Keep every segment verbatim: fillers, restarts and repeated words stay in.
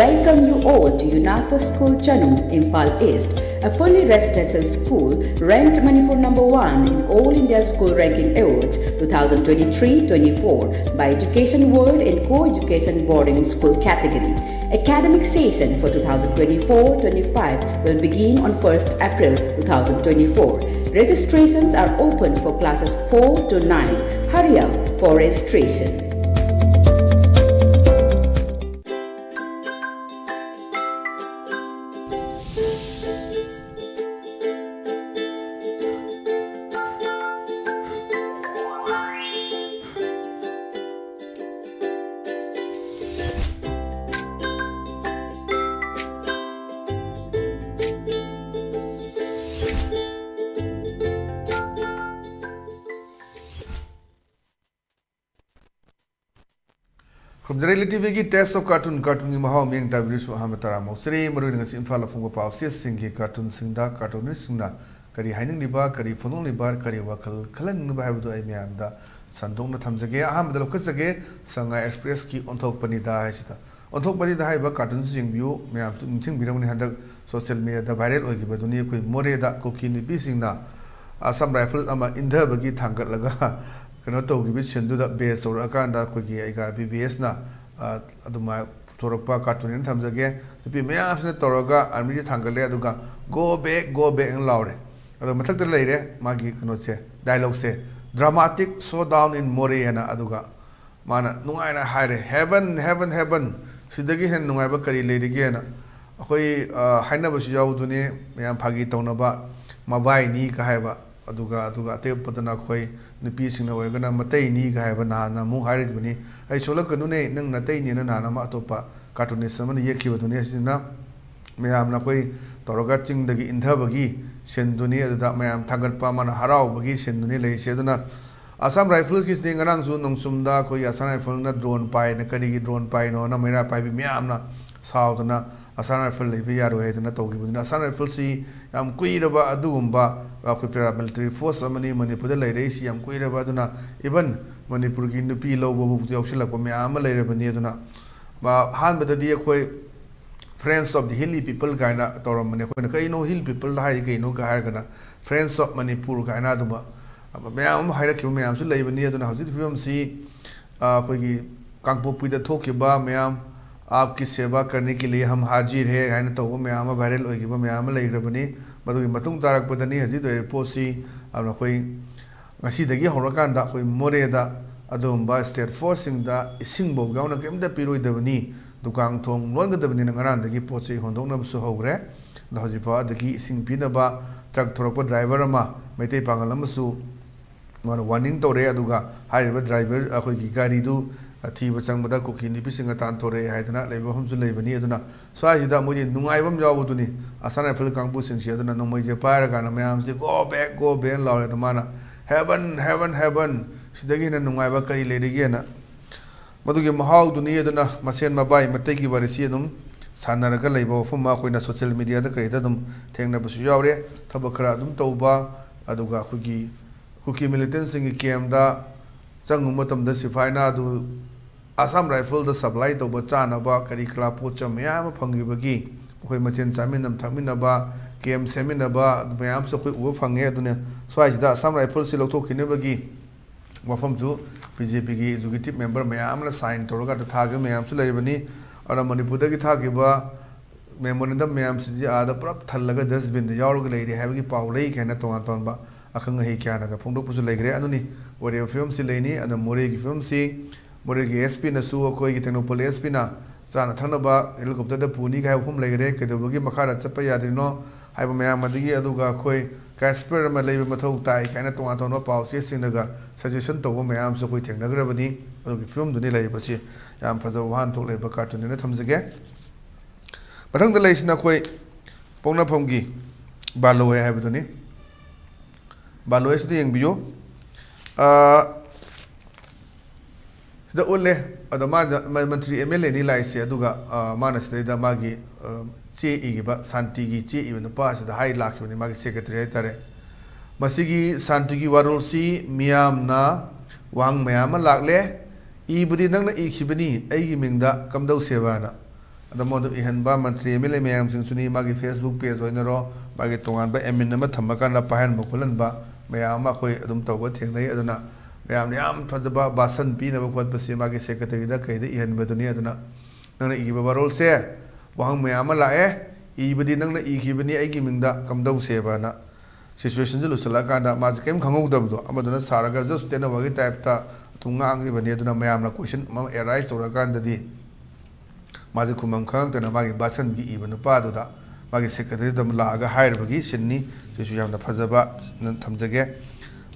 Welcome you all to UNAPA School Chanung, Imphal East, a fully residential school ranked Manipur number one in All India School Ranking Awards twenty twenty-three twenty-four by Education World in Co-Education Boarding School category. Academic session for twenty twenty-four twenty-five will begin on first April twenty twenty-four. Registrations are open for classes four to nine. Hurry up for registration. ꯈꯨꯔꯨꯝꯖꯔꯤ ꯂꯤꯛ ꯇꯤꯚꯤꯒꯤ Taste of Cartoon, ꯀꯥꯔꯇꯨꯟꯒꯤ ꯃꯍꯥꯎ ꯃꯤꯠꯌꯦꯡ ꯇꯥꯕꯤꯔꯤꯁꯨ ꯑꯍꯥꯟꯕ ꯇꯔꯥꯃꯨꯛ ꯆꯔꯤ꯫ ꯃꯔꯨꯑꯣꯏꯅ ꯉꯁꯤ ꯏꯝꯐꯥꯜꯗ ꯐꯣꯡꯕ ꯄꯥꯎꯆꯦꯁꯤꯡꯒꯤ ꯀꯥꯔꯇꯨꯟꯁꯤꯡꯗ ꯀꯥꯔꯇꯨꯅꯤꯁꯁꯤꯡꯅ ꯀꯔꯤ ꯍꯥꯏꯅꯤꯡꯂꯤꯕ, ꯀꯔꯤ ꯐꯣꯡꯗꯣꯛꯂꯤꯕ, ꯀꯔꯤ ꯋꯥꯈꯜ ꯈꯜꯍꯟꯅꯤꯡꯂꯤꯕ ꯍꯥꯏꯕꯗꯨ ꯑꯩ ꯃꯌꯥꯝꯗ ꯁꯟꯗꯣꯛꯅ ꯊꯝꯖꯒꯦ꯫ ꯑꯍꯥꯟꯕꯗ ꯂꯧꯈꯠꯆꯒꯦ, ꯁꯉꯥꯏ ꯑꯦꯛꯁꯄ꯭ꯔꯦꯁꯀꯤ ꯑꯣꯟꯊꯣꯛꯄꯅꯤꯗ ꯍꯥꯏꯁꯤꯗ꯫ ꯑꯣꯟꯊꯣꯛꯄꯅꯤꯗ ꯍꯥꯏꯔꯤꯕ ꯀꯥꯔꯇꯨꯟꯁꯤ ꯌꯦꯡꯕꯤꯌꯨ꯫ ꯃꯌꯥꯝꯁꯨ ꯅꯤꯡꯁꯤꯡꯕꯤꯔꯝꯒꯅꯤ, ꯍꯟꯗꯛ ꯁꯣꯁꯤꯌꯦꯜ ꯃꯤꯗꯤꯌꯥꯗ ꯚꯥꯏꯔꯦꯜ ꯑꯣꯏꯈꯤꯕꯗꯨꯅꯤ꯫ ꯑꯩꯈꯣꯏ ꯃꯣꯔꯦꯗ ꯀꯨꯀꯤ ꯅꯨꯄꯤꯁꯤꯡꯅ ꯑꯁꯥꯝ ꯔꯥꯏꯐꯜ ꯑꯃ ꯏꯟꯊꯕꯒꯤ ꯊꯥꯡꯒꯠꯂꯒ ꯀꯩꯅꯣ ꯇꯧꯈꯤꯕ ꯁꯤꯟꯗꯨꯗ ꯕꯦꯁ ꯇꯧꯔꯛꯑꯀꯥꯟꯗ ꯑꯩꯈꯣꯏꯒꯤ ꯑꯩꯒ ꯕꯤ ꯕꯤ ꯑꯦꯁꯅ ꯑꯗꯨꯃꯥꯏꯅ ꯄꯨꯊꯣꯔꯛꯄ ꯀꯥꯔꯇꯨꯟꯅꯦꯅ ꯊꯝꯖꯒꯦ꯫ ꯅꯨꯄꯤ ꯃꯌꯥꯝꯁꯤꯅ ꯇꯧꯔꯒ ꯑꯥꯔꯃꯤꯁꯦ ꯊꯥꯡꯒꯠꯂꯦ, ꯑꯗꯨꯒ "Go back, go back" ꯑꯅ ꯂꯥꯎꯔꯦ꯫ ꯑꯗꯣ ꯃꯊꯛꯇ ꯂꯩꯔꯦ ꯃꯥꯒꯤ ꯀꯩꯅꯣꯁꯦ, ꯗꯥꯏꯂꯣꯛꯁꯦ, "Dramatic showdown in Moreh" ꯍꯥꯏꯅ꯫ ꯑꯗꯨꯒ ꯃꯥꯅ ꯅꯨꯡꯉꯥꯏꯅ ꯍꯥꯏꯔꯦ, "Heaven, heaven, heaven, ꯁꯤꯗꯒꯤ ꯍꯦꯟꯅ ꯅꯨꯡꯉꯥꯏꯕ ꯀꯔꯤ ꯂꯩꯔꯤꯒꯦꯅ?" ꯑꯩꯈꯣꯏ, ꯑ, ꯍꯥꯏꯅꯕꯁꯨ ꯌꯥꯎꯗꯨꯅꯤ, ꯃꯌꯥꯝ ꯐꯥꯒꯤ ꯇꯧꯅꯕ, "ꯃꯕꯥꯏꯅꯤ" ꯀ ꯍꯥꯏꯕ, ꯑꯗꯨꯒ, ꯑꯗꯨꯒ ꯑꯇꯣꯞꯄꯗꯅ ꯑꯩꯈꯣꯏ ꯅꯨꯄꯤꯁꯤꯡꯅ ꯑꯣꯏꯔꯒꯅ "ꯃꯇꯩꯅꯤ" ꯀ ꯍꯥꯏꯕ ꯅꯍꯥꯟꯅ ꯑꯃꯨꯛ ꯍꯥꯏꯔꯤꯕꯅꯤ꯫ ꯑꯩ ꯁꯣꯛꯂꯛꯀꯅꯨꯅꯦ, ꯅꯪ ꯅꯇꯩꯅꯦꯅ ꯅꯍꯥꯟ ꯑꯃ ꯑꯇꯣꯞꯄ ꯀꯥꯔꯇꯨꯅꯤꯁ ꯑꯃꯅ ꯌꯦꯛꯈꯤꯕꯗꯨꯅꯤ꯫ ꯑꯁꯤꯁꯤꯅ ꯃꯌꯥꯝꯅ ꯑꯩꯈꯣꯏ ꯇꯧꯔꯒ ꯆꯤꯡꯗꯒꯤ ꯏꯟꯊꯕꯒꯤ ꯁꯤꯟꯗꯨꯅꯤ, ꯑꯗꯨꯗ ꯃꯌꯥꯝ ꯊꯥꯒꯠꯄ, ꯑꯃꯅ ꯍꯔꯥꯎꯕꯒꯤ ꯁꯤꯟꯗꯨꯅꯤ ꯂꯩꯔꯤꯁꯦ꯫ ꯑꯗꯨꯅ ꯑꯁꯥꯝ ꯔꯥꯏꯐꯜꯁꯀꯤꯁꯤꯗꯤ ꯉꯔꯥꯡꯁꯨ ꯅꯣꯡꯆꯨꯝꯗ ꯑꯩꯈꯣꯏꯒꯤ ꯑꯁꯥꯝ ꯔꯥꯏꯐꯜꯅ ꯗ꯭ꯔꯣꯟ ꯄꯥꯏꯅ, ꯀꯔꯤꯒꯤ ꯗ꯭ꯔꯣꯟ ꯄꯥꯏꯅꯣꯅ ꯃꯩꯔꯥ ꯄꯥꯏꯕꯤ ꯃꯌꯥꯝꯅ ꯁꯥꯎꯗꯅ ꯑꯁꯥꯝ ꯔꯥꯏꯐꯜ ꯂꯩꯕ ꯌꯥꯔꯣꯏ ꯍꯥꯏꯗꯅ ꯇꯧꯈꯤꯕꯗꯨꯅ, ꯑꯁꯥꯝ ꯔꯥꯏꯐꯜꯁꯤ ꯌꯥꯝ ꯀꯨꯏꯔꯕ ꯑꯗꯨꯒꯨꯝꯕ ꯑꯩꯈꯣꯏ ꯄꯦꯔꯥꯃꯤꯂꯤꯇꯔꯤ ꯐꯣꯔꯁ ꯑꯃꯅꯤ꯫ ꯃꯅꯤꯄꯨꯔꯗ ꯂꯩꯔꯛꯏꯁꯤ ꯌꯥꯝ ꯀꯨꯏꯔꯕ, ꯑꯗꯨꯅ ꯏꯚꯟ ꯃꯅꯤꯄꯨꯔꯒꯤ ꯅꯨꯄꯤ ꯂꯧꯕ ꯐꯥꯎꯕ ꯌꯥꯎꯁꯤꯜꯂꯛꯄ ꯃꯌꯥꯝ ꯑꯃ ꯂꯩꯔꯕꯅꯤ꯫ ꯑꯗꯨꯅ, ꯑ, ꯑꯍꯥꯟꯕꯗꯗꯤ ꯑꯩꯈꯣꯏ Friends of the Hilly People ꯀꯥꯏꯅ ꯇꯧꯔꯝꯕꯅꯦ꯫ ꯑꯩꯈꯣꯏꯅ "ꯀꯩꯅꯣ Hill People ꯍꯥꯏꯗꯤ ꯀꯩꯅꯣ?" ꯀ ꯍꯥꯏꯔꯒꯅ "Friends of Manipur" ꯀꯥꯏꯅ ꯑꯗꯨꯝꯕ ꯃꯌꯥꯝ ꯑꯃ ꯍꯥꯏꯔꯛꯈꯤꯕ ꯃꯌꯥꯝꯁꯨ ꯂꯩꯕꯅꯤ꯫ ꯑꯗꯨꯅ ꯍꯧꯖꯤꯛꯀꯤ ꯐꯤꯕꯝꯁꯤ, ꯑ, ꯑꯩꯈꯣꯏꯒꯤ ꯀꯥꯡꯄꯣꯛꯄꯤꯗ ꯊꯣꯛꯈꯤꯕ ꯃꯌꯥꯝ "आपकी सेवा करने के लिए हम हाजिर हैं" ꯍꯥꯏꯅ ꯇꯧꯕ ꯃꯌꯥꯝ ꯑꯃ viral ꯑꯣꯏꯈꯤꯕ ꯃꯌꯥꯝ ꯑꯃ ꯂꯩꯈ꯭ꯔꯕꯅꯤ꯫ ꯃꯗꯨꯒꯤ ꯃꯇꯨꯡ ꯇꯥꯔꯛꯄꯗꯅꯤ ꯍꯧꯖꯤꯛ ꯇꯧꯔꯤꯕ ꯄꯣꯠꯁꯤ꯫ ꯑꯗꯨꯅ ꯑꯩꯈꯣꯏ ꯉꯁꯤꯗꯒꯤ ꯍꯧꯔꯀꯥꯟꯗ ꯑꯩꯈꯣꯏ ꯃꯣꯔꯦꯗ ꯑꯗꯨꯒꯨꯝꯕ state forceꯁꯤꯡꯗ ꯏꯁꯤꯡꯐꯧ ꯌꯥꯎꯅ ꯀꯔꯤꯝꯇ ꯄꯤꯔꯣꯏꯗꯕꯅꯤ, ꯗꯨꯀꯥꯟ ꯊꯣꯡ ꯂꯣꯟꯒꯗꯕꯅꯤꯅ ꯉꯔꯥꯡꯗꯒꯤ ꯄꯣꯠ ꯆꯩ ꯍꯣꯟꯗꯣꯛꯅꯕꯁꯨ ꯍꯧꯈ꯭ꯔꯦ꯫ ꯑꯗꯣ ꯍꯧꯖꯤꯛꯐꯥꯎ ꯑꯗꯒꯤ ꯏꯁꯤꯡ ꯄꯤꯅꯕ truck ꯊꯧꯔꯛꯄ driver ꯑꯃ ꯃꯩꯇꯩ ꯄꯥꯉꯜ ꯑꯃꯁꯨ ꯃꯥꯅ warning ꯇꯧꯔꯦ꯫ ꯑꯗꯨꯒ ꯍꯥꯏꯔꯤꯕ driver, ꯑꯩꯈꯣꯏꯒꯤ ꯒꯥꯔꯤꯗꯨ ꯊꯤꯕ ꯆꯪꯕꯗ ꯀꯨꯀꯤ ꯅꯨꯄꯤꯁꯤꯡꯅ ꯇꯥꯟꯊꯣꯔꯛꯑꯦ ꯍꯥꯏꯗꯅ ꯂꯩꯕ ꯃꯐꯝꯁꯨ ꯂꯩꯕꯅꯤ꯫ ꯑꯗꯨꯅ ꯁ꯭ꯋꯥꯏꯁꯤꯗ ꯃꯣꯏꯗꯤ ꯅꯨꯡꯉꯥꯏꯕ ꯑꯃ ꯌꯥꯎꯕꯗꯨꯅꯤ꯫ Assam Rifle ꯀꯥꯡꯕꯨꯁꯤꯡꯁꯤ ꯑꯗꯨꯅ ꯅꯣꯡꯃꯩꯁꯦ ꯄꯥꯏꯔꯀꯥꯟꯗ ꯃꯌꯥꯝꯁꯤ "Go back, go back" ꯂꯥꯎꯔꯦ꯫ ꯑꯗꯣ ꯃꯥꯅ "Heaven, heaven, heaven, ꯁꯤꯗꯒꯤ ꯍꯦꯟꯅ ꯅꯨꯡꯉꯥꯏꯕ ꯀꯔꯤ ꯂꯩꯔꯤꯒꯦꯅ?" ꯃꯗꯨꯒꯤ ꯃꯍꯥꯎꯗꯨꯅꯤ꯫ ꯑꯗꯨꯅ ꯃꯁꯦꯟ ꯃꯕꯥꯏ ꯃꯩꯇꯩꯒꯤ ꯋꯥꯔꯤꯁꯤ ꯑꯗꯨꯝ ꯁꯥꯟꯅꯔꯒ ꯂꯩꯕ ꯋꯥꯐꯝ ꯑꯃ ꯑꯩꯈꯣꯏꯅ social mediaꯗ ꯀꯔꯤꯗ ꯑꯗꯨꯝ ꯊꯦꯡꯅꯕꯁꯨ ꯌꯥꯎꯔꯦ꯫ ꯊꯕꯛ ꯈꯔ ꯑꯗꯨꯝ ꯇꯧꯕ, ꯑꯗꯨꯒ ꯑꯩꯈꯣꯏꯒꯤ ꯀꯨꯀꯤ militantꯁꯤꯡꯒꯤ campꯇ ꯆꯪꯉꯨꯕ ꯃꯇꯝꯗ ꯁꯤꯐꯥꯏꯅ ꯑꯗꯨ Assam Rifleꯗ supply ꯇꯧꯕ ꯆꯥꯅꯕ ꯀꯔꯤ ꯀꯔꯥ ꯄꯣꯠ ꯆꯩ ꯃꯌꯥꯝ ꯑꯃ ꯐꯪꯈꯤꯕꯒꯤ ꯃꯈꯣꯏ ꯃꯁꯦꯟ ꯆꯥꯃꯤꯟꯅ ꯊꯛꯃꯤꯟꯅꯕ, camp ꯁꯦꯝꯃꯤꯟꯅꯕ ꯑꯗꯨ ꯃꯌꯥꯝꯁꯨ ꯑꯩꯈꯣꯏ ꯎꯕ ꯐꯪꯉꯦ꯫ ꯑꯗꯨꯅ ꯁ꯭ꯋꯥꯏꯁꯤꯗ Assam Rifleꯁꯤ ꯂꯧꯊꯣꯛꯈꯤꯅꯕꯒꯤ ꯋꯥꯐꯝꯁꯨ BJPꯒꯤ executive member ꯃꯌꯥꯝ ꯑꯃꯅ sign ꯇꯧꯔꯒ ꯑꯗ ꯊꯥꯈꯤꯕ ꯃꯌꯥꯝꯁꯨ ꯂꯩꯔꯕꯅꯤ꯫ ꯑꯗꯨꯅ ꯃꯅꯤꯄꯨꯔꯗꯒꯤ ꯊꯥꯈꯤꯕ memorandum ꯃꯌꯥꯝꯁꯤꯗꯤ ꯑꯥꯗ ꯄꯨꯂꯞ ꯊꯜꯂꯒ dustbinꯗ ꯌꯥꯎꯔꯒ ꯂꯩꯔꯦ ꯍꯥꯏꯕꯒꯤ ꯄꯥꯎ ꯂꯩ ꯀꯥꯏꯅ ꯇꯣꯉꯥꯟ ꯇꯣꯉꯥꯟꯕ ꯑꯈꯪ ꯑꯍꯩ ꯀꯌꯥꯅꯒ ꯐꯣꯡꯗꯣꯛꯄꯁꯨ ꯂꯩꯈ꯭ꯔꯦ꯫ ꯑꯗꯨꯅꯤ ꯑꯣꯏꯔꯤꯕ ꯐꯤꯕꯝꯁꯤ ꯂꯩꯅꯤ꯫ ꯑꯗꯨꯅ ꯃꯣꯔꯦꯒꯤ ꯐꯤꯕꯝꯁꯤ, ꯃꯣꯔꯦꯒꯤ SPꯅꯁꯨ ꯑꯩꯈꯣꯏꯒꯤ ꯇꯦꯡꯅꯧꯄꯜ SPꯅ ꯆꯥꯅ ꯊꯛꯅꯕ helicopterꯗ ꯄꯨꯅꯤ ꯍꯥꯏꯕ ꯋꯥꯐꯝ ꯂꯩꯈ꯭ꯔꯦ꯫ ꯀꯩꯗꯧꯕꯒꯤ ꯃꯈꯥꯗ ꯆꯠꯄ ꯌꯥꯗ꯭ꯔꯤꯅꯣ ꯍꯥꯏꯕ ꯃꯌꯥꯝ, ꯑꯗꯒꯤ ꯑꯗꯨꯒ ꯑꯩꯈꯣꯏ ꯀꯦꯁꯄꯔ ꯑꯃ ꯂꯩꯕ ꯃꯊꯧ ꯇꯥꯏ ꯀꯥꯏꯅ ꯇꯣꯉꯥꯟ ꯇꯣꯉꯥꯟꯕ ꯄꯥꯎꯆꯦꯁꯤꯡꯅꯒ suggestion ꯇꯧꯕ ꯃꯌꯥꯝꯁꯨ ꯑꯩꯈꯣꯏ ꯊꯦꯡꯅꯈ꯭ꯔꯕꯅꯤ꯫ ꯑꯗꯨꯒꯤ ꯐꯤꯕꯝꯗꯨꯅꯤ ꯂꯩꯔꯤꯕꯁꯤ꯫ ꯌꯥꯝ ꯐꯖꯕ ꯋꯥꯍꯟꯊꯣꯛ ꯂꯩꯕ cartoon ꯑꯣꯏꯅ ꯊꯝꯖꯒꯦ꯫ ꯃꯊꯪꯗ ꯂꯩꯔꯤꯁꯤꯅ ꯑꯩꯈꯣꯏ ꯄꯣꯛꯅꯐꯝꯒꯤ ꯕꯥꯂꯣꯏ ꯍꯥꯏꯕꯗꯨꯅꯤ꯫ ꯕꯥꯂꯣꯏ ꯑꯁꯤꯗ ꯌꯦꯡꯕꯤꯌꯨ꯫ ꯑ, ꯁꯤꯗ ꯎꯠꯂꯦ꯫ ꯑꯗꯣ ꯃꯥꯅ, ꯃ-, ꯃꯟꯇ꯭ꯔꯤ MLAꯅꯤ ꯂꯥꯛꯏꯁꯦ꯫ ꯑꯗꯨꯒ, ꯑ, ꯃꯥꯅ ꯁꯤꯗꯩꯗ ꯃꯥꯒꯤ, ꯑ, ꯆꯦ ꯏꯈꯤꯕ, ꯁꯥꯟꯇꯤꯒꯤ ꯆꯦ ꯏꯕ ꯅꯨꯄꯥ ꯑꯁꯤꯗ ꯍꯥꯏ ꯂꯥꯛꯈꯤꯕꯅꯤ, ꯃꯥꯒꯤ secretary ꯍꯥꯏꯇꯥꯔꯦ꯫ "ꯃꯁꯤꯒꯤ ꯁꯥꯟꯇꯤꯒꯤ ꯋꯥꯔꯣꯜꯁꯤ ꯃꯤꯌꯥꯝꯅ ꯋꯥꯍꯪ ꯃꯌꯥꯝ ꯑꯃ ꯂꯥꯛꯂꯦ꯫ ꯏꯕꯨꯗꯤ ꯅꯪꯅ ꯏꯈꯤꯕꯅꯤ ꯑꯩꯒꯤ ꯃꯤꯡꯗ ꯀꯝꯗꯧꯁꯦꯕꯅ꯫ ꯑꯗꯣ ꯃꯗꯨ ꯏꯍꯟꯕ ꯃꯟꯇ꯭ꯔꯤ ꯑꯦꯝ ꯑꯦꯜ ꯑꯦ ꯃꯌꯥꯝꯁꯤꯡꯁꯨꯅꯤ, ꯃꯥꯒꯤ Facebook page ꯑꯣꯏꯅꯔꯣ, ꯃꯥꯒꯤ ꯇꯣꯉꯥꯟꯕ admin ꯑꯃ ꯊꯝꯃꯀꯥꯟꯗ ꯄꯥꯏꯍꯟꯕ ꯈꯣꯠꯍꯟꯕ ꯃꯌꯥꯝ ꯑꯃ ꯑꯩꯈꯣꯏ ꯑꯗꯨꯝ ꯇꯧꯕ ꯊꯦꯡꯅꯩ꯫ ꯑꯗꯨꯅ ꯃꯌꯥꯝꯅ ꯌꯥꯝ ꯐꯖꯕ ꯚꯥꯁꯟ ꯄꯤꯅꯕ ꯈꯣꯠꯄꯁꯦ ꯃꯥꯒꯤ secretaryꯗ ꯀꯩꯗ ꯏꯍꯟꯕꯗꯨꯅꯤ꯫ ꯑꯗꯨꯅ ꯅꯪꯅ ꯏꯈꯤꯕ ꯋꯥꯔꯣꯜꯁꯦ ꯋꯥꯍꯪ ꯃꯌꯥꯝ ꯑꯃ ꯂꯥꯛꯑꯦ, ꯏꯕꯗꯤ ꯅꯪꯅ ꯏꯈꯤꯕꯅꯤ ꯑꯩꯒꯤ ꯃꯤꯡꯗ, ꯀꯝꯗꯧꯁꯦꯕꯅ꯫ Situationꯁꯦ ꯂꯨꯁꯜꯂꯛꯑꯀꯥꯟꯗ ꯃꯥꯁꯦ ꯀꯔꯤꯝ ꯈꯪꯍꯧꯗꯕꯗꯣ, ꯑꯃꯗꯨꯅ ꯁꯥꯔꯒ just ꯇꯦꯅꯋꯥꯒꯤ typeꯇ ꯑꯗꯨꯝ ꯉꯥꯡꯉꯤꯕꯅꯤ꯫ ꯑꯗꯨꯅ ꯃꯌꯥꯝꯅ question ꯑꯃ arise ꯇꯧꯔꯀꯥꯟꯗꯗꯤ ꯃꯥꯁꯦ ꯈꯨꯝꯐꯝ ꯈꯪꯉꯛꯇꯅ ꯃꯥꯒꯤ ꯚꯥꯁꯟꯒꯤ ꯏꯕ ꯅꯨꯄꯥꯗꯨꯗ ꯃꯥꯒꯤ secretaryꯗ ꯑꯃꯨꯛ ꯂꯥꯛꯑꯒ ꯍꯥꯏꯔꯕꯒꯤ sceneꯅꯤ꯫ ꯁꯤꯁꯨ ꯌꯥꯝꯅ ꯐꯖꯕ ꯊꯝꯖꯒꯦ꯫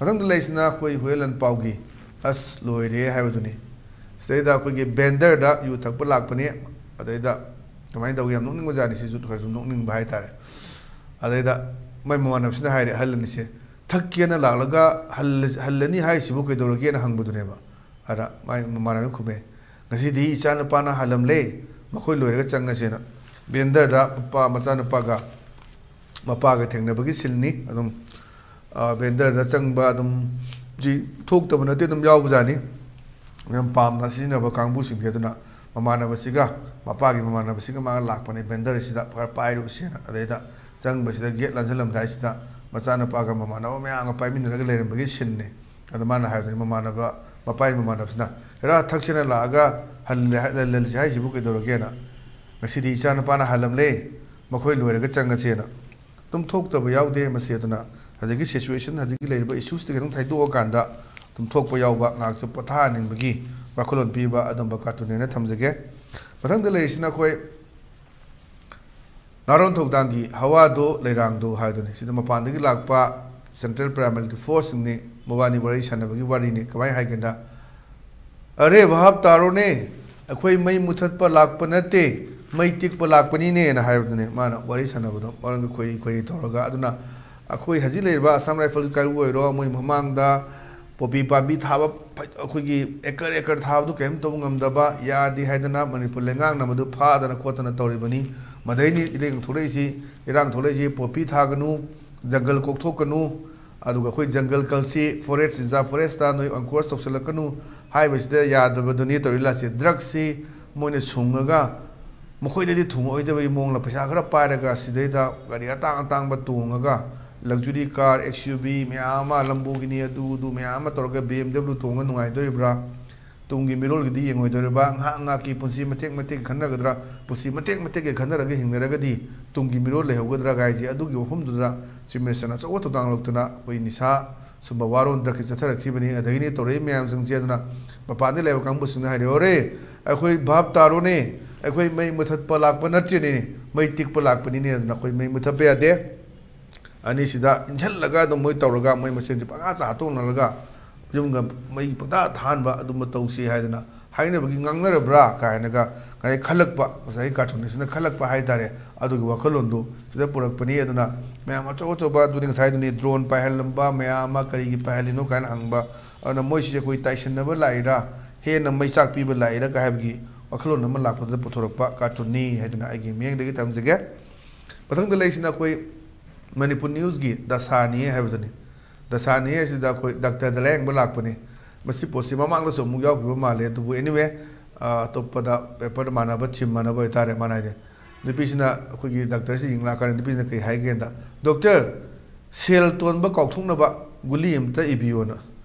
ꯃꯊꯪꯗ ꯂꯩꯔꯤꯁꯤꯅ ꯑꯩꯈꯣꯏ ꯍꯨꯌꯦꯟ ꯂꯥꯟꯄꯥꯎꯒꯤ, ꯑꯁ ꯂꯣꯏꯔꯦ ꯍꯥꯏꯕꯗꯨꯅꯤ꯫ ꯁꯤꯗꯩꯗ ꯑꯩꯈꯣꯏꯒꯤ vendorꯗ ꯌꯨ ꯊꯛꯄ ꯂꯥꯛꯄꯅꯤ꯫ ꯑꯗꯩꯗ ꯀꯃꯥꯏꯅ ꯇꯧꯒꯦ, ꯌꯥꯝ ꯅꯣꯛꯅꯤꯡꯕ ꯖꯥꯠꯅꯤ꯫ ꯁꯤꯁꯨ ꯈꯔꯁꯨ ꯅꯣꯛꯅꯤꯡꯕ ꯍꯥꯏꯇꯥꯔꯦ꯫ ꯑꯗꯩꯗ ꯃꯥꯏ ꯃꯃꯥꯟꯅꯕꯁꯤꯅ ꯍꯥꯏꯔꯦ, ꯑꯍꯜ ꯑꯅꯤꯁꯦ, "ꯊꯛꯀꯦꯅ ꯂꯥꯛꯂꯒ ꯍꯜꯂ-, ꯍꯜꯂꯅꯤ ꯍꯥꯏꯁꯤꯕꯨ ꯀꯩꯗꯧꯔꯒꯦꯅ?" ꯍꯪꯕꯗꯨꯅꯦꯕ꯫ ꯑꯗ ꯃꯥꯏ ꯃꯃꯥꯟꯅꯕꯅ ꯈꯨꯝꯃꯦ, "ꯉꯁꯤꯗꯤ ꯏꯆꯥ ꯅꯨꯄꯥꯅ ꯍꯜꯂꯝꯂꯦ, ꯃꯈꯣꯏ ꯂꯣꯏꯔꯒ ꯆꯪꯉꯁꯦꯅ"꯫ Vendorꯗ ꯃꯄꯥ ꯃꯆꯥꯅꯨꯄꯥꯒ ꯃꯄꯥꯒ ꯊꯦꯡꯅꯕꯒꯤ sceneꯅꯤ꯫ ꯑꯗꯨꯝ vendorꯗ ꯆꯪꯕ ꯑꯗꯨꯝ ꯁꯤ ꯊꯣꯛꯇꯕ ꯅꯠꯇꯦ, ꯑꯗꯨꯝ ꯌꯥꯎꯕꯖꯥꯠꯅꯤ꯫ ꯌꯥꯝ ꯄꯥꯝꯅ ꯁꯤꯖꯤꯟꯅꯕ ꯀꯥꯡꯕꯨꯁꯤꯡꯁꯦ꯫ ꯑꯗꯨꯅ ꯃꯃꯥꯟꯅꯕꯁꯤꯒ, ꯃꯄꯥꯒꯤ ꯃꯃꯥꯟꯅꯕꯁꯤꯒ ꯃꯥꯒ ꯂꯥꯛꯄꯅꯦ vendorꯁꯤꯗ ꯈꯔ ꯄꯥꯏꯔꯨꯁꯦꯅ꯫ ꯑꯗꯩꯗ ꯆꯪꯕꯁꯤꯗ gate ꯂꯥꯟꯁꯤꯜꯂꯝꯗꯥꯏꯁꯤꯗ ꯃꯆꯥꯅꯨꯄꯥꯒ ꯃꯃꯥꯟꯅꯕ ꯃꯌꯥꯝꯒ ꯄꯥꯏꯃꯤꯟꯅꯔꯒ ꯂꯩꯔꯝꯕꯒꯤ sceneꯅꯤ꯫ ꯑꯗ ꯃꯥꯅ ꯍꯥꯏꯕꯗꯨꯅꯤ, ꯃꯃꯥꯟꯅꯕ, ꯃꯄꯥꯒꯤ ꯃꯃꯥꯟꯅꯕꯁꯤꯅ, "ꯍꯦꯔꯥ, ꯊꯛꯁꯦꯅ ꯂꯥꯛꯑꯒ ꯍꯜꯂꯦ-, ꯍꯜꯍꯜꯂꯁꯤ ꯍꯥꯏꯁꯤꯕꯨ ꯀꯩꯗꯧꯔꯒꯦꯅ? ꯉꯁꯤꯗꯤ ꯏꯆꯥ ꯅꯨꯄꯥꯅ ꯍꯜꯂꯝꯂꯦ, ꯃꯈꯣꯏ ꯂꯣꯏꯔꯒ ꯆꯪꯉꯁꯦꯅ"꯫ ꯑꯗꯨꯝ ꯊꯣꯛꯇꯕ ꯌꯥꯎꯗꯦ ꯃꯁꯤ꯫ ꯑꯗꯨꯅ ꯍꯧꯖꯤꯛꯀꯤ situation, ꯍꯧꯖꯤꯛꯀꯤ ꯂꯩꯔꯤꯕ issueꯁꯤꯗꯒꯤ ꯑꯗꯨꯝ ꯊꯩꯗꯣꯛꯑꯀꯥꯟꯗ ꯑꯗꯨꯝ ꯊꯣꯛꯄ ꯌꯥꯎꯕ, ꯉꯥꯏꯍꯥꯛꯁꯨ ꯄꯣꯊꯥꯍꯟꯅꯤꯡꯕꯒꯤ ꯋꯥꯈꯜꯂꯣꯟ ꯄꯤꯕ ꯑꯗꯨꯝꯕ cartoonꯅꯦꯅ ꯊꯝꯖꯒꯦ꯫ ꯃꯊꯪꯗ ꯂꯩꯔꯤꯁꯤꯅ ꯑꯩꯈꯣꯏ ꯅꯥꯔꯣꯟ ꯊꯧꯗꯥꯡꯒꯤ ꯍꯋꯥꯗꯣ ꯂꯩꯔꯥꯡꯗꯣ ꯍꯥꯏꯗꯨꯅꯤ꯫ ꯁꯤꯗ ꯃꯄꯥꯟꯗꯒꯤ ꯂꯥꯛꯄ Central Paramilitary Forceꯁꯤꯡꯅꯤ꯫ ꯃꯕꯥꯅꯤ ꯋꯥꯔꯤ ꯁꯥꯟꯅꯕꯒꯤ ꯋꯥꯔꯤꯅꯤ꯫ ꯀꯃꯥꯏꯅ ꯍꯥꯏꯒꯦꯗ, "ꯑꯔꯦ ꯚꯥꯞ ꯇꯥꯔꯣꯅꯦ, ꯑꯩꯈꯣꯏ ꯃꯩ ꯃꯨꯊꯠꯄ ꯂꯥꯛꯄ ꯅꯠꯇꯦ, ꯃꯩ ꯇꯤꯛꯄ ꯂꯥꯛꯄꯅꯤꯅꯦꯅ" ꯍꯥꯏꯕꯗꯨꯅꯦ ꯃꯥꯅ ꯋꯥꯔꯤ ꯁꯥꯟꯅꯕꯗꯣ, ꯃꯔꯝꯗꯤ ꯈꯣꯏꯔꯤ ꯈꯣꯏꯔꯤ ꯇꯧꯔꯒ꯫ ꯑꯗꯨꯅ ꯑꯩꯈꯣꯏ ꯍꯧꯖꯤꯛ ꯂꯩꯔꯤꯕ Assam Rifles ꯀꯥꯡꯕꯨ ꯑꯣꯏꯔꯣ, ꯃꯣꯏ ꯃꯃꯥꯡꯗ ꯄꯣꯄꯤ ꯄꯥꯝꯕꯤ ꯊꯥꯕ ꯐ-, ꯑꯩꯈꯣꯏꯒꯤ acre acre ꯊꯥꯕꯗꯨ ꯀꯔꯤꯝ ꯇꯧꯕ ꯉꯝꯗꯕ, ꯌꯥꯗꯦ ꯍꯥꯏꯗꯅ ꯃꯅꯤꯄꯨꯔ ꯂꯩꯉꯥꯛꯅ ꯃꯗꯨ ꯐꯥꯗꯅ ꯈꯣꯠꯇꯅ ꯇꯧꯔꯤꯕꯅꯤ꯫ ꯃꯗꯩꯅꯤ ꯏꯔꯥꯡ ꯊꯣꯛꯂꯛꯏꯁꯤ, ꯏꯔꯥꯡ ꯊꯣꯛꯂꯛꯏꯁꯤ꯫ ꯄꯣꯄꯤ ꯊꯥꯒꯅꯨ, ꯖꯪꯒꯜ ꯀꯣꯛꯊꯣꯛꯀꯅꯨ, ꯑꯗꯨꯒ ꯑꯩꯈꯣꯏ ꯖꯪꯒꯜ ꯀꯜꯁꯤ, forest, reserve forestꯇ ꯅꯣꯏ encourage ꯇꯧꯁꯜꯂꯛꯀꯅꯨ ꯍꯥꯏꯕꯁꯤꯗ ꯌꯥꯗꯕꯗꯨꯅꯤ ꯇꯧꯔꯤ ꯂꯥꯠꯁꯦ꯫ Drugsꯁꯤ ꯃꯣꯏꯅ ꯁꯨꯡꯉꯒ ꯃꯈꯣꯏꯗꯗꯤ ꯊꯨꯡꯉꯛꯑꯣꯏꯗꯕꯒꯤ ꯃꯑꯣꯡꯗ ꯄꯩꯁꯥ ꯈꯔ ꯄꯥꯏꯔꯒ ꯁꯤꯗꯩꯗ ꯒꯥꯔꯤ ꯑꯇꯥꯡ ꯑꯇꯥꯡꯕ ꯇꯣꯡꯉꯒ, luxury car, X U V ꯃꯌꯥꯝ ꯑꯃ, Lamborghini, ꯑꯗꯨ ꯑꯗꯨ ꯃꯌꯥꯝ ꯑꯃ ꯇꯧꯔꯒ, B M W ꯇꯣꯡꯉꯒ ꯅꯨꯡꯉꯥꯏꯗꯣꯔꯤꯕ꯭ꯔꯥ? ꯇꯨꯡꯒꯤ ꯃꯤꯔꯣꯜꯒꯤꯗꯤ ꯌꯦꯡꯉꯣꯏꯗꯣꯔꯤꯕ꯭ꯔꯥ? ꯉꯥꯏꯍꯥꯛ ꯉꯥꯏꯍꯥꯛꯀꯤ ꯄꯨꯟꯁꯤ ꯃꯇꯦꯛ ꯃꯇꯦꯛ ꯈꯟꯅꯒꯗ꯭ꯔꯥ? ꯄꯨꯟꯁꯤ ꯃꯇꯦꯛ ꯃꯇꯦꯛꯀꯤ ꯈꯟꯅꯔꯒ ꯍꯤꯡꯅꯔꯒꯗꯤ ꯇꯨꯡꯒꯤ ꯃꯤꯔꯣꯜ ꯂꯩꯍꯧꯒꯗ꯭ꯔꯥ ꯀꯥꯏꯁꯦ, ꯑꯗꯨꯒꯤ ꯋꯥꯐꯝꯗꯨꯗ Chief Minister ꯅ ꯑꯆꯧꯕ ꯊꯧꯗꯥꯡ ꯂꯧꯗꯨꯅ ꯑꯩꯈꯣꯏ ꯅꯤꯁꯥ ꯁꯨꯝꯕ ꯋꯥꯔꯣꯜ ꯗ꯭ꯔꯒꯀꯤ ꯆꯠꯊꯔꯛꯈꯤꯕꯅꯤ꯫ ꯑꯗꯒꯤꯅꯤ ꯇꯧꯔꯛꯏ ꯃꯌꯥꯝꯁꯤꯡꯁꯦ꯫ ꯑꯗꯨꯅ ꯃꯄꯥꯟꯗ ꯂꯩꯕ ꯀꯥꯡꯕꯨꯁꯤꯡꯅ ꯍꯥꯏꯔꯦ, "ꯑꯣꯔꯦ, ꯑꯩꯈꯣꯏ ꯚꯥꯞ ꯇꯥꯔꯣꯅꯦ, ꯑꯩꯈꯣꯏ ꯃꯩ ꯃꯨꯊꯠꯄ ꯂꯥꯛꯄ ꯅꯠꯇ꯭ꯔꯤꯅꯦ, ꯃꯩ ꯇꯤꯛꯄ ꯂꯥꯛꯄꯅꯤꯅꯦ, ꯑꯗꯨꯅ ꯑꯩꯈꯣꯏ ꯃꯩ ꯃꯨꯊꯠꯄ ꯌꯥꯗꯦ"꯫ ꯑꯅꯤꯁꯤꯗ ꯏꯟꯁꯤꯜꯂꯒ ꯑꯗꯨꯝ ꯃꯣꯏ ꯇꯧꯔꯒ ꯃꯣꯏ ꯃꯁꯦꯟꯁꯦ ꯄꯪꯍꯥꯠꯇ ꯍꯥꯠꯇꯣꯛꯅꯔꯒ ꯌꯨꯝꯒ ꯃꯩ ꯄꯪꯊꯥ ꯊꯥꯍꯟꯕ ꯑꯗꯨꯝꯕ ꯇꯧꯁꯤ ꯍꯥꯏꯗꯅ ꯍꯥꯏꯅꯕꯒꯤ ꯉꯥꯡꯅꯔꯕ꯭ꯔꯥ ꯀꯥꯏꯅꯒ ꯉꯁꯥꯏ ꯈꯜꯂꯛꯄ, ꯉꯁꯥꯏꯒꯤ cartoonist ꯅ ꯈꯜꯂꯛꯄ ꯍꯥꯏꯇꯥꯔꯦ꯫ ꯑꯗꯨꯒꯤ ꯋꯥꯈꯜꯂꯣꯟꯗꯨ ꯁꯤꯗ ꯄꯨꯔꯛꯄꯅꯤ꯫ ꯑꯗꯨꯅ ꯃꯌꯥꯝ ꯑꯆꯧ ꯑꯆꯧꯕ, ꯑꯗꯨꯅꯤ ꯉꯁꯥꯏꯗꯨꯅꯤ drone ꯄꯥꯏꯍꯜꯂꯝꯕ ꯃꯌꯥꯝ ꯑꯃ ꯀꯔꯤꯒꯤ ꯄꯥꯏꯍꯜꯂꯤꯅꯣ ꯀꯥꯏꯅ ꯍꯪꯕ꯫ ꯑꯗꯨꯅ ꯃꯣꯏꯁꯤꯁꯦ ꯑꯩꯈꯣꯏ ꯇꯥꯏꯁꯤꯟꯅꯕ ꯂꯥꯛꯏꯔꯥ, ꯍꯦꯟꯅ ꯃꯩ ꯆꯥꯛ ꯄꯤꯕ ꯂꯥꯛꯏꯔꯥ ꯀꯥꯏ ꯍꯥꯏꯕꯒꯤ ꯋꯥꯈꯜꯂꯣꯟ ꯑꯃ ꯂꯥꯛꯄꯗꯨꯗ ꯄꯨꯊꯣꯔꯛꯄ cartoon ꯅꯤ ꯍꯥꯏꯗꯅ ꯑꯩꯒꯤ ꯃꯤꯠꯌꯦꯡꯗꯒꯤ ꯊꯝꯖꯒꯦ꯫ ꯃꯊꯪꯗ ꯂꯩꯁꯤꯅ ꯑꯩꯈꯣꯏ ꯃꯅꯤꯄꯨꯔ news ꯀꯤ ꯗꯁꯥꯅꯤ ꯍꯥꯏꯕꯗꯨꯅꯤ꯫ ꯗꯁꯥꯅꯤ ꯍꯥꯏꯁꯤꯗ ꯑꯩꯈꯣꯏ doctor ꯗ ꯂꯥꯌꯦꯡꯕ ꯂꯥꯛꯄꯅꯤ꯫ ꯃꯁꯤ ꯄꯣꯠꯁꯤ ꯃꯃꯥꯡꯗꯁꯨ ꯑꯃꯨꯛ ꯌꯥꯎꯈꯤꯕ ꯃꯥꯜꯂꯦ, ꯑꯗꯨꯕꯨ anyway, ꯑ, ꯑꯇꯣꯞꯄꯗ paper ꯃꯥꯟꯅꯕ, theme ꯃꯥꯟꯅꯕ ꯑꯣꯏꯇꯥꯔꯦ, ꯃꯥꯅ ꯍꯥꯏꯗꯤ ꯅꯨꯄꯤꯁꯤꯅ ꯑꯩꯈꯣꯏꯒꯤ doctor ꯁꯤ ꯌꯦꯡꯂꯛꯑꯀꯥꯟꯗ ꯅꯨꯄꯤꯁꯤꯅ ꯀꯔꯤ ꯍꯥꯏꯒꯦꯗ, "Doctor, ꯁꯦꯜ ꯇꯣꯟꯕ ꯀꯥꯎꯊꯣꯛꯅꯕ ꯒꯨꯂꯤ ꯑꯃꯇ ꯏꯕꯤꯌꯣꯅ"꯫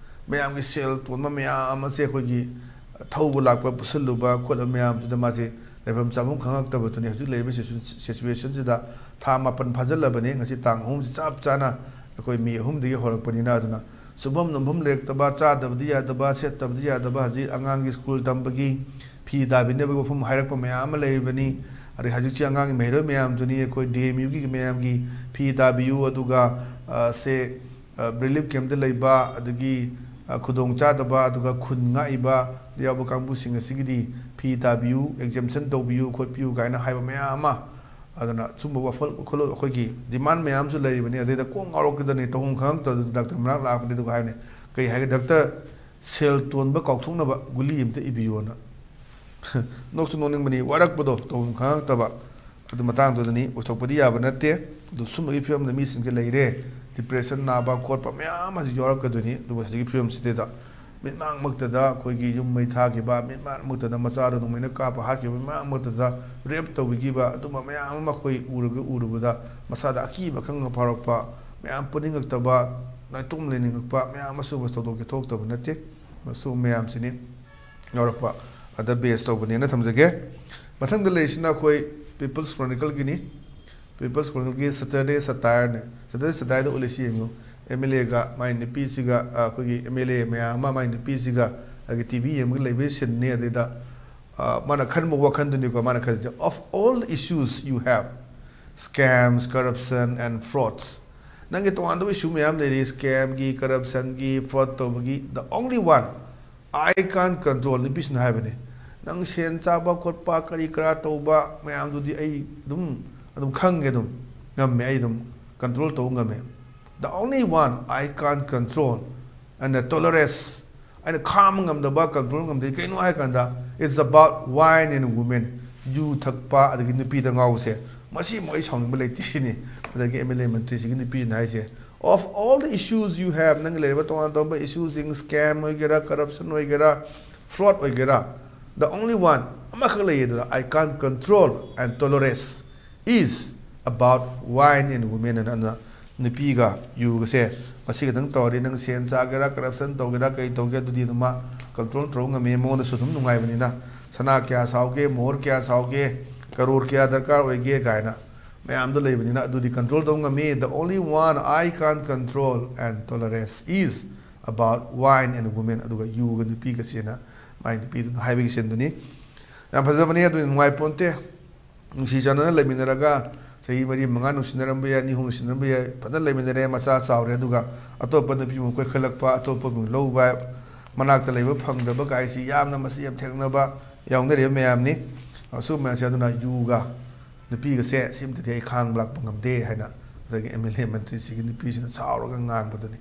ꯃꯌꯥꯝꯒꯤ ꯁꯦꯜ ꯇꯣꯟꯕ ꯃꯌꯥꯝ ꯑꯃꯁꯦ ꯑꯩꯈꯣꯏꯒꯤ ꯊꯧꯕ ꯂꯥꯛꯄ ꯄꯨꯁꯜꯂꯨꯕ ꯈꯣꯠꯂꯨꯕ ꯃꯌꯥꯝꯁꯤꯗ ꯃꯥꯁꯦ ꯂꯩꯐꯝ ꯆꯥꯐꯝ ꯈꯪꯉꯛꯇꯕꯗꯨꯅꯤ ꯍꯧꯖꯤꯛ ꯂꯩꯔꯤꯕ situ-, situation ꯁꯤꯗ꯫ ꯊꯥ ꯃꯥꯄꯟ ꯐꯥꯖꯤꯜꯂꯕꯅꯤ, ꯉꯁꯤ ꯇꯥꯡ ꯑꯍꯨꯝꯁꯤ ꯆꯞ ꯆꯥꯅ ꯑꯩꯈꯣꯏ ꯃꯦ ꯑꯍꯨꯝꯗꯒꯤ ꯍꯧꯔꯛꯄꯅꯤꯅ꯫ ꯑꯗꯨꯅ ꯁꯨꯐꯝ ꯅꯣꯝꯐꯝ ꯂꯩꯔꯛꯇꯕ, ꯆꯥꯗꯕꯗꯤ ꯌꯥꯗꯕ, ꯁꯦꯠꯇꯕꯗꯤ ꯌꯥꯗꯕ, ꯍꯧꯖꯤꯛ ꯑꯉꯥꯡꯒꯤ ꯁ꯭ꯀꯨꯜ ꯇꯝꯕꯒꯤ ꯐꯤ ꯇꯥꯕꯤꯅꯕꯒꯤ ꯋꯥꯐꯝ ꯍꯥꯏꯔꯛꯄ ꯃꯌꯥꯝ ꯑꯃ ꯂꯩꯔꯤꯕꯅꯤ꯫ ꯑꯗꯩ ꯍꯧꯖꯤꯛꯁꯤ ꯑꯉꯥꯡꯒꯤ ꯃꯍꯩꯔꯣꯏ ꯃꯌꯥꯝꯗꯨꯅꯤ ꯑꯩꯈꯣꯏ D M U ꯒꯤ ꯃꯌꯥꯝꯒꯤ ꯐꯤ ꯇꯥꯕꯤꯌꯨ, ꯑꯗꯨꯒ, ꯑ, ꯁꯦ, ꯑ, relief camp ꯇ ꯂꯩꯕ, ꯑꯗꯒꯤ, ꯑ, ꯈꯨꯗꯣꯡ ꯆꯥꯗꯕ, ꯑꯗꯨꯒ ꯈꯨꯟ ꯉꯥꯛꯏꯕ ꯌꯥꯎꯕ ꯀꯥꯡꯕꯨꯁꯤꯡ ꯑꯁꯤꯒꯤꯗꯤ ꯐꯤ ꯇꯥꯕꯤꯌꯨ, exemption ꯇꯧꯕꯤꯌꯨ ꯈꯣꯠꯄꯤꯌꯨ ꯀꯥꯏꯅ ꯍꯥꯏꯕ ꯃꯌꯥꯝ ꯑꯃ꯫ ꯑꯗꯨꯅ ꯁꯨꯝꯕ ꯋꯥꯐꯜ, ꯋꯥꯈꯜꯂꯣꯟ, ꯑꯩꯈꯣꯏꯒꯤ demand ꯃꯌꯥꯝꯁꯨ ꯂꯩꯔꯤꯕꯅꯤ꯫ ꯑꯗꯩꯗ ꯀꯣꯛ ꯉꯥꯎꯔꯛꯈꯤꯗꯅꯤ, ꯇꯧꯐꯝ ꯈꯪꯉꯛꯇꯗꯅ doctor ꯃꯅꯥꯛ ꯂꯥꯛꯄꯅꯤ꯫ ꯑꯗꯨꯒ ꯍꯥꯏꯕꯅꯤ, ꯀꯩ ꯍꯥꯏꯒꯦ, "Doctor, ꯁꯦꯜ ꯇꯣꯟꯕ ꯀꯥꯎꯊꯣꯛꯅꯕ ꯒꯨꯂꯤ ꯑꯝꯇ ꯏꯕꯤꯌꯣꯅ"꯫ ꯅꯣꯛꯁꯨ ꯅꯣꯛꯅꯤꯡꯕꯅꯤ, ꯋꯥꯔꯛꯄꯗꯣ, ꯇꯧꯐꯝ ꯈꯪꯉꯛꯇꯕ꯫ ꯑꯗꯨ ꯃꯇꯥꯡꯗꯨꯗꯅꯤ, ꯑꯣꯏꯊꯣꯛꯄꯗꯤ ꯌꯥꯕ ꯅꯠꯇꯦ꯫ ꯑꯗꯨ ꯁꯨꯝꯕꯒꯤ ꯐꯤꯕꯝꯗ ꯃꯤꯁꯤꯡꯁꯦ ꯂꯩꯔꯦ꯫ Depression ꯅꯥꯕ ꯈꯣꯠꯄ ꯃꯌꯥꯝ ꯑꯃꯁꯨ ꯌꯥꯎꯔꯛꯀꯗꯣꯏꯅꯤ꯫ ꯑꯗꯨꯕꯨ ꯍꯧꯖꯤꯛꯀꯤ ꯐꯤꯕꯝꯁꯤꯗꯩꯗ ꯃꯤꯠꯃꯥꯡꯃꯛꯇꯗ ꯑꯩꯈꯣꯏꯒꯤ ꯌꯨꯝ ꯃꯩ ꯊꯥꯈꯤꯕ, ꯃꯤꯠꯃꯥꯡꯃꯛꯇꯗ ꯃꯆꯥꯗꯣ ꯅꯣꯡꯃꯩꯅ ꯀꯥꯞꯄ ꯍꯥꯠꯈꯤꯕ, ꯃꯤꯠꯃꯥꯡꯃꯛꯇꯗ rape ꯇꯧꯕꯤꯈꯤꯕ, ꯑꯗꯨꯝꯕ ꯃꯌꯥꯝ ꯑꯃ ꯑꯩꯈꯣꯏ ꯎꯔꯒ, ꯎꯔꯨꯕꯗ ꯃꯁꯥꯗ ꯑꯀꯤꯕ ꯈꯪꯕ ꯐꯥꯎꯔꯛꯄ, ꯃꯌꯥꯝ ꯄꯨꯅꯤꯡꯉꯛꯇꯕ, ꯅꯥꯏꯇꯣꯝ ꯂꯩꯅꯤꯡꯉꯛꯄ ꯃꯌꯥꯝ ꯑꯃꯁꯨ ꯊꯧꯗꯣꯛ ꯊꯣꯛꯇꯕ ꯅꯠꯇꯦ꯫ ꯃꯁꯨ ꯃꯌꯥꯝꯁꯤꯅꯤ ꯌꯥꯎꯔꯛꯄ ꯑꯗ base ꯇꯧꯕꯅꯦꯅ ꯊꯝꯖꯒꯦ꯫ ꯃꯊꯪꯗ ꯂꯩꯔꯤꯁꯤꯅ ꯑꯩꯈꯣꯏ People's Chronicleꯒꯤꯅꯤ꯫ People's Chronicleꯒꯤ Saturday Satireꯅꯦ꯫ Saturday Satireꯗ ꯎꯠꯂꯤꯁꯤ ꯌꯦꯡꯉꯨ꯫ MLAꯒ ꯃꯥꯏ ꯅꯨꯄꯤꯁꯤꯒ, ꯑ, ꯑꯩꯈꯣꯏꯒꯤ MLA ꯃꯌꯥꯝ ꯑꯃ ꯃꯥꯏ ꯅꯨꯄꯤꯁꯤꯒ ꯑꯩꯒꯤ TV ꯌꯦꯡꯕꯒꯤ ꯂꯩꯕꯒꯤ sceneꯅꯤ꯫ ꯑꯗꯩꯗ, ꯑ, ꯃꯥꯅ ꯈꯟꯕ ꯋꯥꯈꯜꯗꯨꯅꯤꯀꯣ꯫ ꯃꯥꯅ ꯈꯜꯂꯤꯁꯦ, "Of all the issues you have, scams, corruption and frauds, ꯅꯪꯒꯤ ꯇꯣꯉꯥꯟ ꯇꯣꯉꯥꯟꯕ issue ꯃꯌꯥꯝ ꯂꯩꯔꯤ, scamꯒꯤ, corruptionꯒꯤ, fraud ꯇꯧꯕꯒꯤ, the only one I can't control," ꯅꯨꯄꯤꯁꯤꯅ ꯍꯥꯏꯕꯅꯤ, "ꯅꯪ ꯁꯦꯟ ꯆꯥꯕ ꯈꯣꯠꯄ ꯀꯔꯤ ꯀꯔꯥ ꯇꯧꯕ ꯃꯌꯥꯝꯗꯨꯗꯤ ꯑꯩ ꯑꯗꯨꯝ, ꯑꯗꯨꯝ ꯈꯪꯉꯦ, ꯑꯗꯨꯝ ꯉꯝꯃꯦ, ꯑꯩ ꯑꯗꯨꯝ control ꯇꯧꯕ ꯉꯝꯃꯦ꯫ The only one I can't control and tolerate, ꯑꯩꯅ ꯈꯥꯝꯕ ꯉꯝꯗꯕ, control ꯉꯝꯗꯦ, ꯀꯩꯅꯣ ꯍꯥꯏ ꯀꯥꯟꯗ, it's about wine and women, ꯌꯨ ꯊꯛꯄ ꯑꯗꯒꯤ ꯅꯨꯄꯤꯗ ꯉꯥꯎꯕꯁꯦ, ꯃꯁꯤꯃꯨꯛ ꯑꯩ ꯁꯥꯎꯅꯤꯡꯕ ꯂꯩꯇꯦ" ꯁꯤꯅꯤ꯫ ꯑꯗꯒꯤ MLA ꯃꯟꯇ꯭ꯔꯤꯁꯤꯒꯤ ꯅꯨꯄꯤꯁꯤꯅ ꯍꯥꯏꯁꯦ, "Of all the issues you have, ꯅꯪꯒꯤ ꯂꯩꯔꯤꯕ ꯇꯣꯉꯥꯟ ꯇꯣꯉꯥꯟꯕ issueꯁꯤꯡ, scam ꯑꯣꯏꯒꯦꯔꯥ, corruption ꯑꯣꯏꯒꯦꯔꯥ, fraud ꯑꯣꯏꯒꯦꯔꯥ, the only one, ꯑꯃꯈꯛ ꯂꯩꯌꯦ ꯑꯗꯨꯗ, I can't control and tolerate is about wine and women," ꯑꯅ, ꯑꯗꯨꯅ ꯅꯨꯄꯤꯒ ꯌꯨꯒꯁꯦ, ꯃꯁꯤ ꯈꯛꯇꯪ ꯇꯧꯔꯗꯤ, ꯅꯪ ꯁꯦꯟ ꯆꯥꯒꯦꯔꯥ, corruption ꯇꯧꯒꯦꯔꯥ, ꯀꯩ ꯇꯧꯒꯦ, ꯑꯗꯨꯗꯤ ꯑꯗꯨꯝ ꯃꯥ control ꯇꯧꯕ ꯉꯝꯃꯤ, ꯃꯉꯣꯟꯗꯁꯨ ꯑꯗꯨꯝ ꯅꯨꯡꯉꯥꯏꯕꯅꯤꯅ꯫ ꯁꯅꯥ ꯀꯌꯥ ꯁꯥꯎꯒꯦ, ꯃꯣꯍꯣꯔ ꯀꯌꯥ ꯁꯥꯎꯒꯦ, ꯀꯔꯣꯔ ꯀꯌꯥ ꯗꯔꯀꯥꯔ ꯑꯣꯏꯒꯦ ꯀꯥꯏꯅ ꯃꯌꯥꯝꯗꯣ ꯂꯩꯕꯅꯤꯅ, ꯑꯗꯨꯗꯤ control ꯇꯧꯕ ꯉꯝꯃꯤ꯫ "The only one I can't control and tolerate is about wine and women," ꯑꯗꯨꯒ ꯌꯨꯒ ꯅꯨꯄꯤꯒꯁꯦꯅ ꯃꯥꯏ ꯅꯨꯄꯤꯗꯨꯅ ꯍꯥꯏꯕꯒꯤ sceneꯗꯨꯅꯤ꯫ ꯌꯥꯝ ꯐꯖꯕꯅꯤ, ꯑꯗꯨ ꯅꯨꯡꯉꯥꯏ ꯄꯣꯟꯇꯦ꯫ ꯅꯨꯡꯁꯤ ꯆꯥꯟꯅꯅ ꯂꯩꯃꯤꯟꯅꯔꯒ ꯆꯍꯤ ꯃꯔꯤ ꯃꯉꯥ ꯅꯨꯡꯁꯤꯅꯔꯝꯕ ꯌꯥꯏ, ꯑꯅꯤ ꯑꯍꯨꯝ ꯅꯨꯡꯁꯤꯅꯔꯝꯕ ꯌꯥꯏ, ꯐꯖꯅ ꯂꯩꯃꯤꯟꯅꯔꯦ, ꯃꯆꯥ ꯆꯥꯎꯔꯦ, ꯑꯗꯨꯒ ꯑꯇꯣꯞꯄ ꯅꯨꯄꯤꯃꯨꯛ ꯀꯣꯏꯈꯠꯂꯛꯄ, ꯑꯇꯣꯞꯄꯃꯨꯛ ꯂꯧꯕ, ꯃꯅꯥꯛꯇ ꯂꯩꯕ ꯐꯪꯗꯕ ꯀꯥꯏꯁꯤ ꯌꯥꯝꯅ, ꯃꯁꯤ ꯌꯥꯝ ꯊꯦꯡꯅꯕ ꯌꯥꯎꯅꯔꯤꯕ ꯃꯌꯥꯝꯅꯤ꯫ ꯑꯁꯨꯝꯕ ꯃꯌꯥꯝꯁꯦ, ꯑꯗꯨꯅ ꯌꯨꯒ ꯅꯨꯄꯤꯒꯁꯦ ꯁꯤꯝꯇꯗꯤ ꯑꯩ ꯈꯥꯡꯕ ꯂꯥꯛꯄ ꯉꯝꯗꯦ ꯍꯥꯏꯅ ꯉꯁꯥꯏꯒꯤ MLA ꯃꯟꯇ꯭ꯔꯤꯁꯤꯒꯤ ꯅꯨꯄꯤꯁꯤꯅ ꯁꯥꯎꯔꯒ ꯉꯥꯡꯕꯗꯨꯅꯤ꯫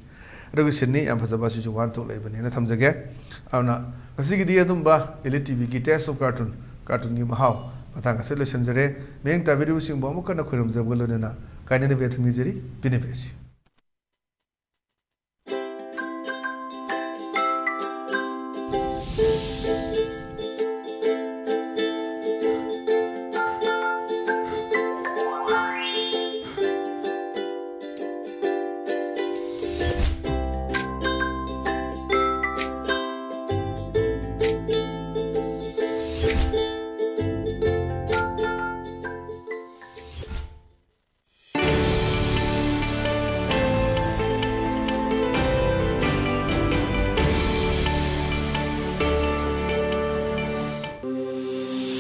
ꯑꯗꯨꯒꯤ sceneꯅꯤ, ꯌꯥꯝ ꯐꯖꯕ, ꯑꯁꯤꯁꯨ ꯋꯥꯍꯟꯊꯣꯛ ꯂꯩꯕꯅꯦꯅ ꯊꯝꯖꯒꯦ꯫ ꯑꯗꯨꯅ ꯉꯁꯤꯒꯤꯗꯤ ꯑꯗꯨꯝꯕ Elite TVꯒꯤ Taste of Cartoon, cartoonꯒꯤ ꯃꯍꯥꯎ ꯃꯇꯥꯡ ꯑꯁꯤꯗ ꯂꯣꯏꯁꯤꯟꯖꯔꯦ꯫ ꯃꯤꯠꯌꯦꯡ ꯇꯥꯕꯤꯔꯤꯕꯁꯤꯡꯕꯨ ꯑꯃꯨꯛ ꯍꯟꯅ ꯈꯣꯏꯔꯨꯝꯖꯕꯒ ꯂꯣꯏꯅꯅ ꯀꯥꯏꯅꯅꯕ ꯌꯥꯊꯪ ꯅꯤꯖꯔꯤ꯫ ꯄꯤꯅꯕꯤꯔꯁꯤ꯫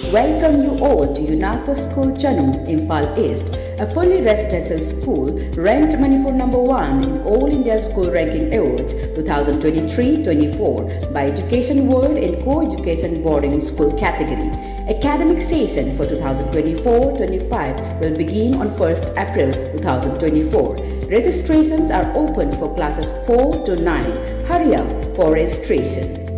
Welcome you all to Yunako School Chanum, Imphal East, a fully residential school ranked Manipur number one in All India School Ranking Awards two thousand twenty-three twenty-four by Education World in co-education boarding school category. Academic session for two thousand twenty-four twenty-five will begin on first April two thousand twenty-four. Registrations are open for classes four to nine. Hurry up for registration.